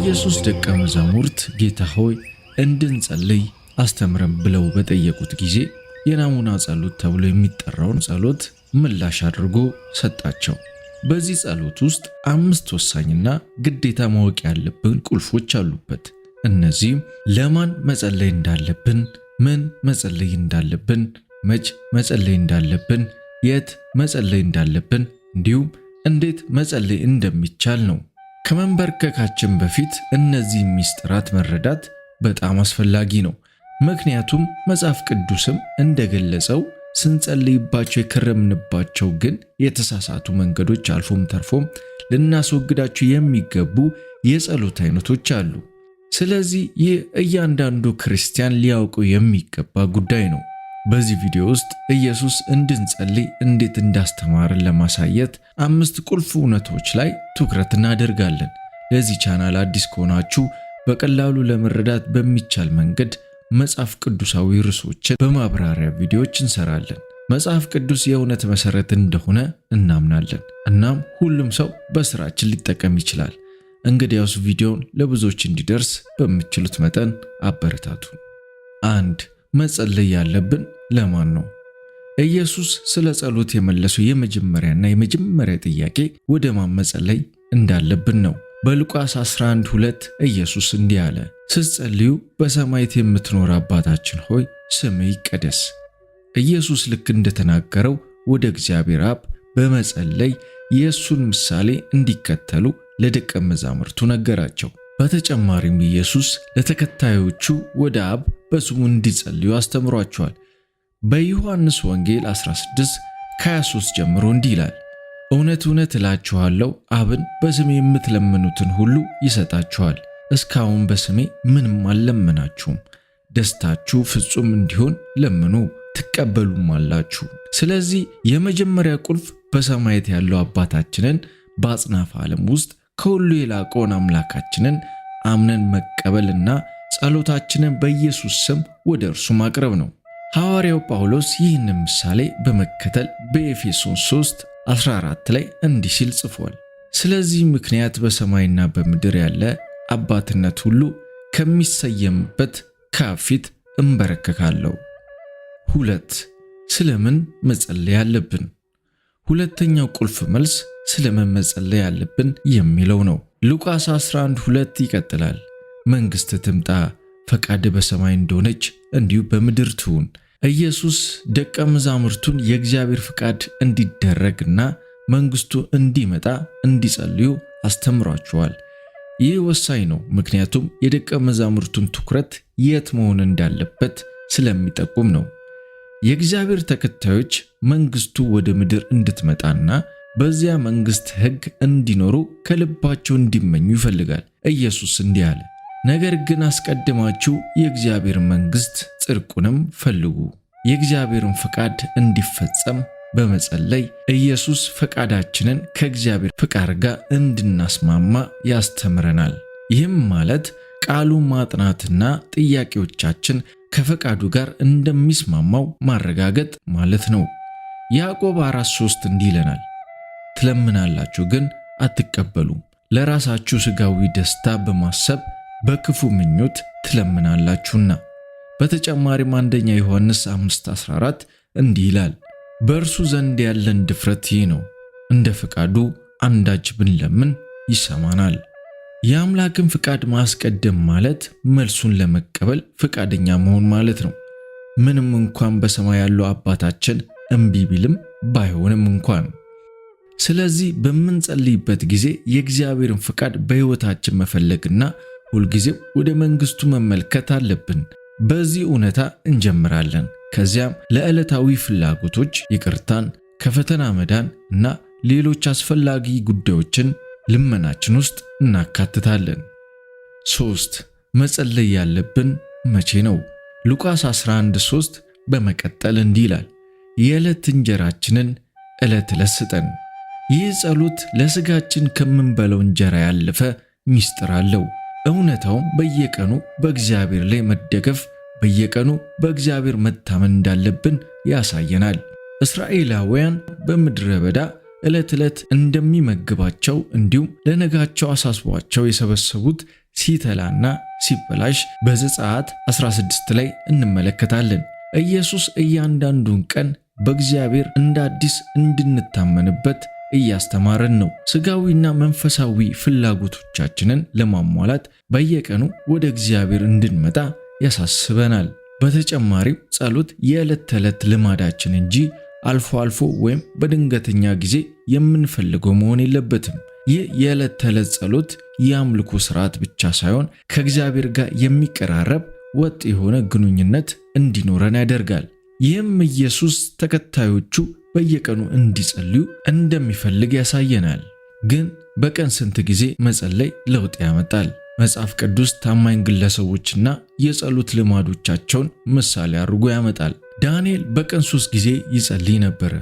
የኢየሱስ ደቀ መዛሙርት ጌታ ሆይ እንድንጸልይ አስተምረን ብለው በጠየቁት ጊዜ የናሙና ጸሎት ተብሎ የሚጠራውን ጸሎት ምላሽ አድርጎ ሰጣቸው። በዚህ ጸሎት ውስጥ አምስት ወሳኝና ግዴታ ማወቅ ያለብን ቁልፎች አሉበት። እነዚህም ለማን መጸለይ እንዳለብን፣ ምን መጸለይ እንዳለብን፣ መች መጸለይ እንዳለብን፣ የት መጸለይ እንዳለብን እንዲሁም እንዴት መጸለይ እንደሚቻል ነው። ከመንበርከካችን በፊት እነዚህ ሚስጥራት መረዳት በጣም አስፈላጊ ነው። ምክንያቱም መጽሐፍ ቅዱስም እንደገለጸው ስንጸልይባቸው የከረምንባቸው ግን የተሳሳቱ መንገዶች አልፎም ተርፎም ልናስወግዳቸው የሚገቡ የጸሎት አይነቶች አሉ። ስለዚህ ይህ እያንዳንዱ ክርስቲያን ሊያውቀው የሚገባ ጉዳይ ነው። በዚህ ቪዲዮ ውስጥ ኢየሱስ እንድንጸልይ እንዴት እንዳስተማረን ለማሳየት አምስት ቁልፍ እውነቶች ላይ ትኩረት እናደርጋለን። ለዚህ ቻናል አዲስ ከሆናችሁ በቀላሉ ለመረዳት በሚቻል መንገድ መጽሐፍ ቅዱሳዊ ርዕሶችን በማብራሪያ ቪዲዮዎች እንሰራለን። መጽሐፍ ቅዱስ የእውነት መሰረት እንደሆነ እናምናለን። እናም ሁሉም ሰው በስራችን ሊጠቀም ይችላል። እንግዲያውስ ቪዲዮውን ለብዙዎች እንዲደርስ በምትችሉት መጠን አበረታቱ። አንድ፣ መጸለይ ያለብን ለማን ነው? ኢየሱስ ስለ ጸሎት የመለሰው የመጀመሪያና የመጀመሪያ ጥያቄ ወደ ማን መጸለይ እንዳለብን ነው። በሉቃስ 11:2 ኢየሱስ እንዲህ አለ፣ ስትጸልዩ በሰማያት የምትኖር አባታችን ሆይ ስምህ ይቀደስ። ኢየሱስ ልክ እንደተናገረው ወደ እግዚአብሔር አብ በመጸለይ የእሱን ምሳሌ እንዲከተሉ ለደቀ መዛሙርቱ ነገራቸው። በተጨማሪም ኢየሱስ ለተከታዮቹ ወደ አብ በስሙ እንዲጸልዩ አስተምሯቸዋል። በዮሐንስ ወንጌል 16 ከ23 ጀምሮ እንዲህ ይላል፣ እውነት እውነት እላችኋለሁ አብን በስሜ የምትለምኑትን ሁሉ ይሰጣችኋል። እስካሁን በስሜ ምንም አልለመናችሁም። ደስታችሁ ፍጹም እንዲሆን ለምኑ፣ ትቀበሉም አላችሁ። ስለዚህ የመጀመሪያ ቁልፍ በሰማያት ያለው አባታችንን በአጽናፈ ዓለም ውስጥ ከሁሉ የላቀውን አምላካችንን አምነን መቀበልና ጸሎታችንን በኢየሱስ ስም ወደ እርሱ ማቅረብ ነው። ሐዋርያው ጳውሎስ ይህንን ምሳሌ በመከተል በኤፌሶን 3 14 ላይ እንዲህ ሲል ጽፏል። ስለዚህ ምክንያት በሰማይና በምድር ያለ አባትነት ሁሉ ከሚሰየምበት ከአብ ፊት እንበረከካለሁ። ሁለት፣ ስለምን መጸለይ አለብን? ሁለተኛው ቁልፍ መልስ ስለምን መጸለይ አለብን የሚለው ነው። ሉቃስ 11:2 ይቀጥላል። መንግሥት ትምጣ፣ ፈቃድ በሰማይ እንደሆነች እንዲሁ በምድር ትሁን። ኢየሱስ ደቀ መዛሙርቱን የእግዚአብሔር ፍቃድ እንዲደረግና መንግሥቱ እንዲመጣ እንዲጸልዩ አስተምሯቸዋል። ይህ ወሳኝ ነው፣ ምክንያቱም የደቀ መዛሙርቱን ትኩረት የት መሆን እንዳለበት ስለሚጠቁም ነው። የእግዚአብሔር ተከታዮች መንግሥቱ ወደ ምድር እንድትመጣና በዚያ መንግሥት ሕግ እንዲኖሩ ከልባቸው እንዲመኙ ይፈልጋል። ኢየሱስ እንዲህ አለ፣ ነገር ግን አስቀድማችሁ የእግዚአብሔር መንግሥት ጽድቁንም ፈልጉ። የእግዚአብሔርን ፈቃድ እንዲፈጸም በመጸለይ ኢየሱስ ፈቃዳችንን ከእግዚአብሔር ፈቃድ ጋር እንድናስማማ ያስተምረናል። ይህም ማለት ቃሉን ማጥናትና ጥያቄዎቻችን ከፈቃዱ ጋር እንደሚስማማው ማረጋገጥ ማለት ነው። ያዕቆብ 4:3 እንዲህ ይለናል፣ ትለምናላችሁ ግን አትቀበሉም፣ ለራሳችሁ ሥጋዊ ደስታ በማሰብ በክፉ ምኞት ትለምናላችሁና። በተጨማሪም አንደኛ ዮሐንስ 5:14 እንዲህ ይላል፣ በእርሱ ዘንድ ያለን ድፍረት ይህ ነው፣ እንደ ፈቃዱ አንዳች ብንለምን ይሰማናል። የአምላክን ፍቃድ ማስቀደም ማለት መልሱን ለመቀበል ፈቃደኛ መሆን ማለት ነው። ምንም እንኳን በሰማይ ያለው አባታችን እምቢ ቢልም ባይሆንም እንኳን። ስለዚህ በምንጸልይበት ጊዜ የእግዚአብሔርን ፍቃድ በሕይወታችን መፈለግና ሁልጊዜም ወደ መንግሥቱ መመልከት አለብን። በዚህ እውነታ እንጀምራለን። ከዚያም ለዕለታዊ ፍላጎቶች ይቅርታን፣ ከፈተና መዳን እና ሌሎች አስፈላጊ ጉዳዮችን ልመናችን ውስጥ እናካትታለን። ሶስት፣ መጸለይ ያለብን መቼ ነው? ሉቃስ 11:3 በመቀጠል እንዲህ ይላል፣ የዕለት እንጀራችንን ዕለት ዕለት ስጠን። ይህ ጸሎት ለሥጋችን ከምንበለው እንጀራ ያለፈ ሚስጥር አለው። እውነታውም በየቀኑ በእግዚአብሔር ላይ መደገፍ፣ በየቀኑ በእግዚአብሔር መታመን እንዳለብን ያሳየናል። እስራኤላውያን በምድረ በዳ ዕለት ዕለት እንደሚመግባቸው እንዲሁም ለነጋቸው አሳስቧቸው የሰበሰቡት ሲተላና ሲበላሽ በዘጸአት 16 ላይ እንመለከታለን። ኢየሱስ እያንዳንዱን ቀን በእግዚአብሔር እንደ አዲስ እንድንታመንበት እያስተማረን ነው። ስጋዊና መንፈሳዊ ፍላጎቶቻችንን ለማሟላት በየቀኑ ወደ እግዚአብሔር እንድንመጣ ያሳስበናል። በተጨማሪም ጸሎት የዕለት ተዕለት ልማዳችን እንጂ አልፎ አልፎ ወይም በድንገተኛ ጊዜ የምንፈልገው መሆን የለበትም። ይህ የዕለት ተዕለት ጸሎት የአምልኮ ስርዓት ብቻ ሳይሆን ከእግዚአብሔር ጋር የሚቀራረብ ወጥ የሆነ ግንኙነት እንዲኖረን ያደርጋል። ይህም ኢየሱስ ተከታዮቹ በየቀኑ እንዲጸልዩ እንደሚፈልግ ያሳየናል። ግን በቀን ስንት ጊዜ መጸለይ ለውጥ ያመጣል? መጽሐፍ ቅዱስ ታማኝ ግለሰቦችና የጸሎት ልማዶቻቸውን ምሳሌ አድርጎ ያመጣል። ዳንኤል በቀን 3 ጊዜ ይጸልይ ነበረ።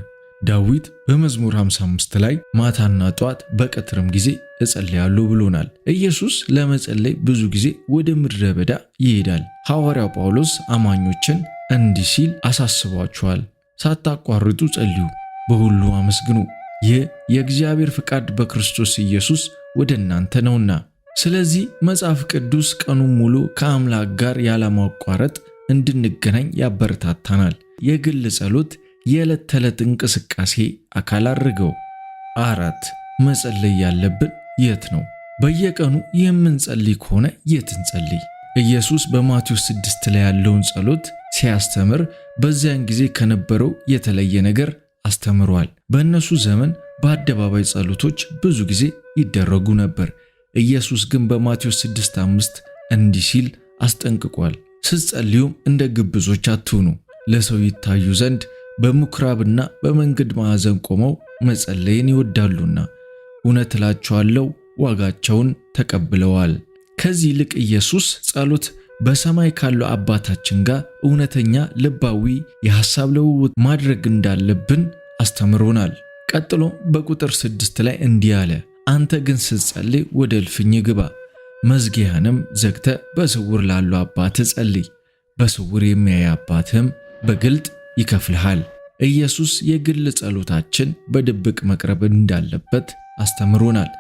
ዳዊት በመዝሙር 55 ላይ ማታና ጠዋት በቀትርም ጊዜ እጸልያለሁ ብሎናል። ኢየሱስ ለመጸለይ ብዙ ጊዜ ወደ ምድረ በዳ ይሄዳል። ሐዋርያው ጳውሎስ አማኞችን እንዲህ ሲል አሳስቧቸዋል። ሳታቋርጡ ጸልዩ፣ በሁሉ አመስግኑ፣ ይህ የእግዚአብሔር ፍቃድ በክርስቶስ ኢየሱስ ወደ እናንተ ነውና። ስለዚህ መጽሐፍ ቅዱስ ቀኑን ሙሉ ከአምላክ ጋር ያለማቋረጥ እንድንገናኝ ያበረታታናል። የግል ጸሎት የዕለት ተዕለት እንቅስቃሴ አካል አድርገው። 4፣ መጸለይ ያለብን የት ነው? በየቀኑ የምንጸልይ ከሆነ የት እንጸልይ? ኢየሱስ በማቴዎስ 6 ላይ ያለውን ጸሎት ሲያስተምር በዚያን ጊዜ ከነበረው የተለየ ነገር አስተምሯል። በእነሱ ዘመን በአደባባይ ጸሎቶች ብዙ ጊዜ ይደረጉ ነበር። ኢየሱስ ግን በማቴዎስ 6:5 እንዲህ ሲል አስጠንቅቋል። ስትጸልዩም እንደ ግብዞች አትሁኑ፣ ለሰው ይታዩ ዘንድ በምኩራብና በመንገድ ማዕዘን ቆመው መጸለይን ይወዳሉና፣ እውነት እላችኋለሁ ዋጋቸውን ተቀብለዋል። ከዚህ ይልቅ ኢየሱስ ጸሎት በሰማይ ካለው አባታችን ጋር እውነተኛ ልባዊ የሐሳብ ልውውጥ ማድረግ እንዳለብን አስተምሮናል። ቀጥሎ በቁጥር 6 ላይ እንዲህ አለ፣ አንተ ግን ስትጸልይ ወደ እልፍኝ ግባ፣ መዝጊያንም ዘግተ በስውር ላለው አባትህ ጸልይ፣ በስውር የሚያይ አባትህም በግልጥ ይከፍልሃል። ኢየሱስ የግል ጸሎታችን በድብቅ መቅረብ እንዳለበት አስተምሮናል።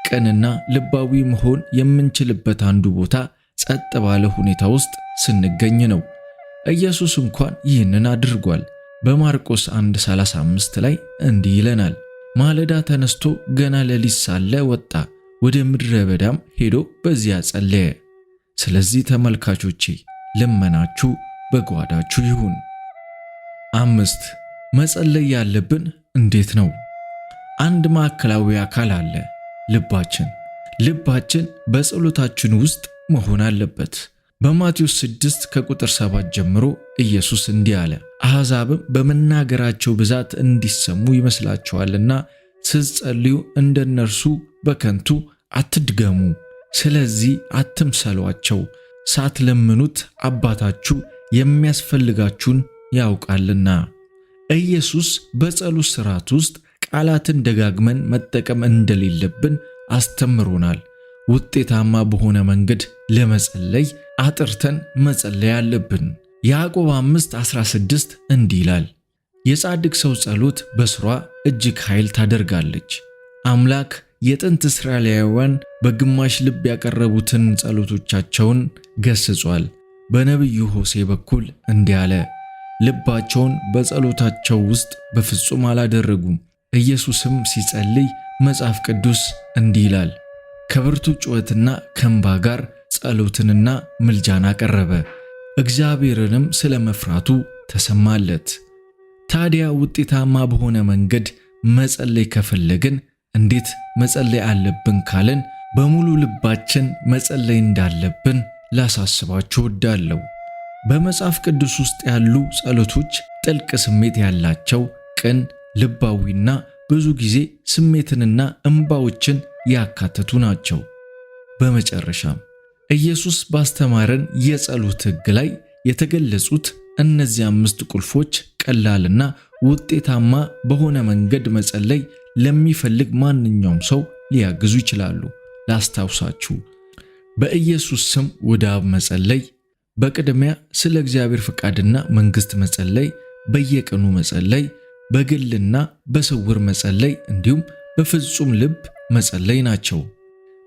ቅንና ልባዊ መሆን የምንችልበት አንዱ ቦታ ጸጥ ባለ ሁኔታ ውስጥ ስንገኝ ነው። ኢየሱስ እንኳን ይህንን አድርጓል። በማርቆስ 1:35 ላይ እንዲህ ይለናል፣ ማለዳ ተነስቶ ገና ሌሊት ሳለ ወጣ፣ ወደ ምድረ በዳም ሄዶ በዚያ ጸለየ። ስለዚህ ተመልካቾቼ ልመናችሁ በጓዳችሁ ይሁን። 5፣ መጸለይ ያለብን እንዴት ነው? አንድ ማዕከላዊ አካል አለ፣ ልባችን። ልባችን በጸሎታችን ውስጥ መሆን አለበት። በማቴዎስ 6 ከቁጥር 7 ጀምሮ ኢየሱስ እንዲህ አለ፣ አሕዛብም በመናገራቸው ብዛት እንዲሰሙ ይመስላቸዋልና ስትጸልዩ እንደነርሱ በከንቱ አትድገሙ። ስለዚህ አትምሰሏቸው፣ ሳትለምኑት አባታችሁ የሚያስፈልጋችሁን ያውቃልና። ኢየሱስ በጸሎት ሥርዓት ውስጥ ቃላትን ደጋግመን መጠቀም እንደሌለብን አስተምሮናል። ውጤታማ በሆነ መንገድ ለመጸለይ አጥርተን መጸለይ አለብን። ያዕቆብ 5:16 እንዲህ ይላል፣ የጻድቅ ሰው ጸሎት በሥሯ እጅግ ኃይል ታደርጋለች። አምላክ የጥንት እስራኤላውያን በግማሽ ልብ ያቀረቡትን ጸሎቶቻቸውን ገስጿል። በነቢዩ ሆሴ በኩል እንዲህ አለ፣ ልባቸውን በጸሎታቸው ውስጥ በፍጹም አላደረጉም። ኢየሱስም ሲጸልይ መጽሐፍ ቅዱስ እንዲህ ይላል፣ ከብርቱ ጩኸትና ከእንባ ጋር ጸሎትንና ምልጃን አቀረበ፣ እግዚአብሔርንም ስለ መፍራቱ ተሰማለት። ታዲያ ውጤታማ በሆነ መንገድ መጸለይ ከፈለግን እንዴት መጸለይ አለብን ካልን በሙሉ ልባችን መጸለይ እንዳለብን ላሳስባችሁ እወዳለሁ። በመጽሐፍ ቅዱስ ውስጥ ያሉ ጸሎቶች ጥልቅ ስሜት ያላቸው፣ ቅን፣ ልባዊና ብዙ ጊዜ ስሜትንና እንባዎችን ያካተቱ ናቸው። በመጨረሻም ኢየሱስ ባስተማረን የጸሎት ሕግ ላይ የተገለጹት እነዚህ 5 ቁልፎች ቀላልና ውጤታማ በሆነ መንገድ መጸለይ ለሚፈልግ ማንኛውም ሰው ሊያግዙ ይችላሉ። ላስታውሳችሁ፣ በኢየሱስ ስም ወደ አብ መጸለይ፣ በቅድሚያ ስለ እግዚአብሔር ፈቃድና መንግሥት መጸለይ፣ በየቀኑ መጸለይ፣ በግልና በስውር መጸለይ እንዲሁም በፍጹም ልብ መጸለይ ናቸው።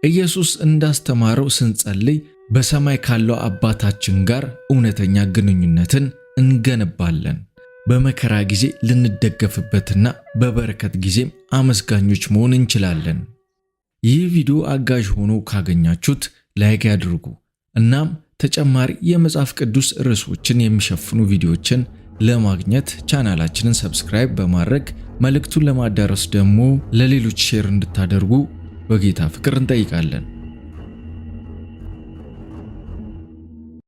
ኢየሱስ እንዳስተማረው ስንጸልይ በሰማይ ካለው አባታችን ጋር እውነተኛ ግንኙነትን እንገነባለን። በመከራ ጊዜ ልንደገፍበትና በበረከት ጊዜም አመስጋኞች መሆን እንችላለን። ይህ ቪዲዮ አጋዥ ሆኖ ካገኛችሁት like ያድርጉ። እናም ተጨማሪ የመጽሐፍ ቅዱስ ርዕሶችን የሚሸፍኑ ቪዲዮዎችን ለማግኘት ቻናላችንን subscribe በማድረግ መልእክቱን ለማዳረስ ደግሞ ለሌሎች share እንድታደርጉ በጌታ ፍቅር እንጠይቃለን።